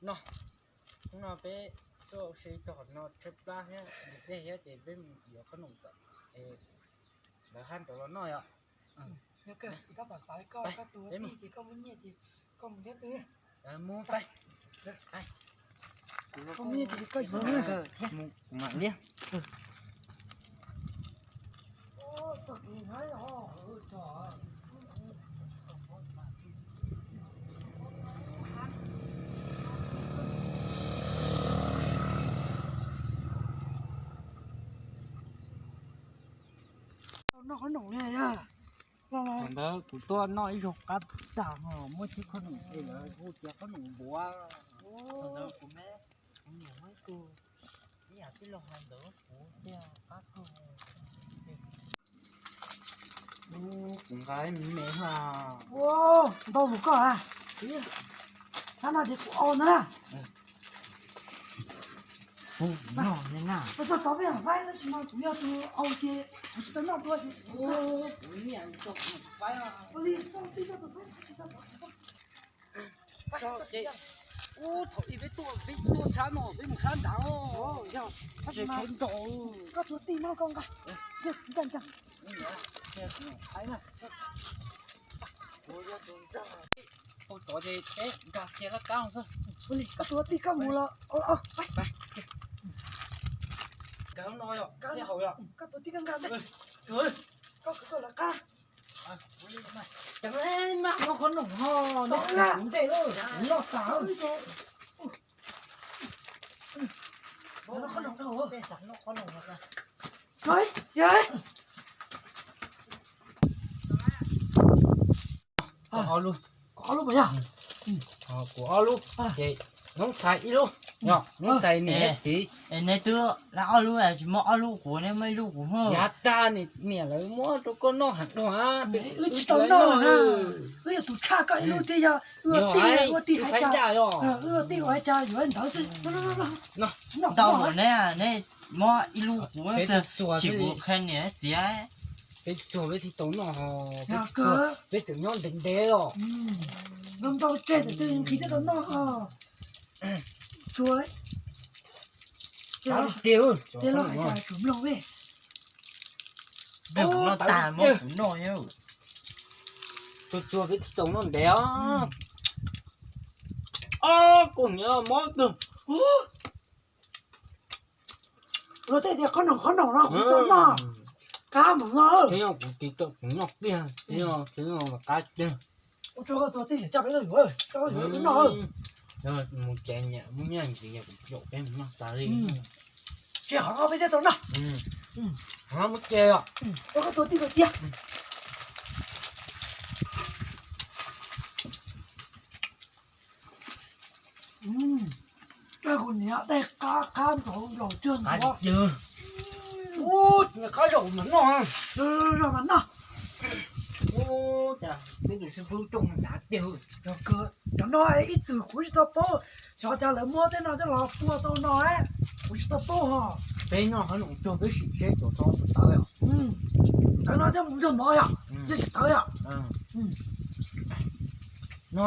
No, hnub no peb tuaj ua si txog qhov no tshaib plab thiab ntim dej thiab ces peb mus yuav qhob noom tom lawv hab ntawd los noj yom. Mus, kuv mam liab. Noj qhob noom li yog. Thaum ntawd kuv tuaj noj ib zaug qab tag ho muab tib qhob noom es lawv hu tias qhob noom npuav. Thaum ntawd kuv me, kuv niam muab ib tug ib yam tij laug hais ntawd kuv tiag qab kawg. Kuv nqa me me ha. Ua, ntau mus koj a. Tab no ces kuv au ntag na. Kuv tau tov peb faib tab sis mas kuv yog tus au ces kuv tsis tau noj dua ces kuv niam tau faib. Ua li koj tij koj tus faib tsis tau tov. Ub, thaum ub peb tuaj, peb tuaj tshab no peb mus tshab nrad os. Tseem khav nraum. Koj tus tij no koj nqa. Ntag ntag. Tus tod ces peb nkag kiag laj kab xwb. Ua li koj tus tij koj mus los. Nkag lub no yom, nkag lub hauv yom. Koj tus tij koj nkag ntag. Koj khwv koj laj kab. Cov maj noj qhob noom ho, noj kuv ntej lawm, noj tas. Kuv ob lub, kuv ob lub, ces Noob Xais ib lub, Noob Xais niam thiab txiv. Neb twb lab ob lub, tsis muab ob lub kuv, neb muab ib lub kuv. Yav tag niam lawv muab rau koj noj heev dua. Wb tsis tau noj na, wb yog tus tshaj koj ib lub thiab yog wb ua tij, wb ua tij hais cas, wb ua tij ua hais cas yuav ntawd xwb. Ntau neb, neb muab ib lub kuv, tsis kuv qhia niam txiv. Peb tsuag peb thiaj tau noj, peb tseem nyob ntev ntev os. Ntau tseg txawm twg nqhis thiaj tau noj os. Tsuag, tiag, tiag los hais tias tsum mloog peb. Noj tas muab kuv noj. Tsuag tsuag peb thiaj tau noj ntev os. Ob, kuv niam mob twg. Luag tej tias qhob noom qhob noom no kuv tau noj, qab mus no. Kuv tis tau kuv noj kiag, qab kiag. Ua tsuag koj tus tij lwm coj peb tuaj yuav, coj yuav wb noj. Mus ces niam muab nyiaj ntxiv kuv caum peb mus noj tas li. Ces qhov no peb thiaj tau noj. Qhov no muab ces os. Ua koj tus tij lwm tiag. Kuv niam dej qab qab nrov nplaum cuag nrov. Ub, qab zaum mas noj. Zaum mas noj. Ub, cas peb tus xib fwb coj nrad tiag. Cov no ib txwm kuv tsis tau paub, xyov cas lawv muab tej no coj los pua tau no, kuv tsis tau paub ho. Peb noj qhob noom tsuag peb sim seb tau tawv os. Tawv no coj mus nrog mov yom, tsis tawv yom. No,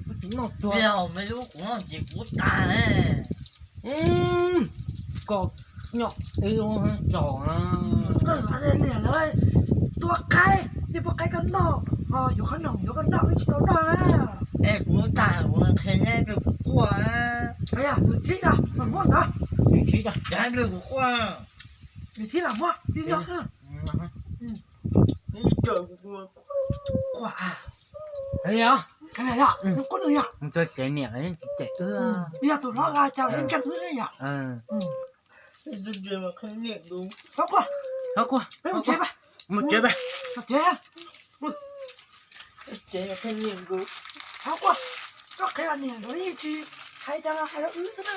kuv tsis noj tsuag. Yog me lub kuv noj ces kuv tag. Koj nyob ib lub tsaus na. Niam lawv tua qaib, nej puas qaib koj noj, yuav qhob noom yuav koj noj, wb tsis tau noj. Es kuv tag kuv qhia neb peb kuv quaj. Nws thib os, mas muab ntawd. Nws thib os, yog peb kuv quaj. Nws thib mas muab tib no. Quaj. Qhov no yog, qhov no yog, txog kev niam los yeej tsis cem wb. Yog tus hlob la cas los yeej ntseeg wb yom. Thov quaj, thov quaj, peb mus tsev, mus tsev, mus tsev. Thov quaj, koj qhia niam nkawd yeej tsis hais cas los hais rau wb xwb na.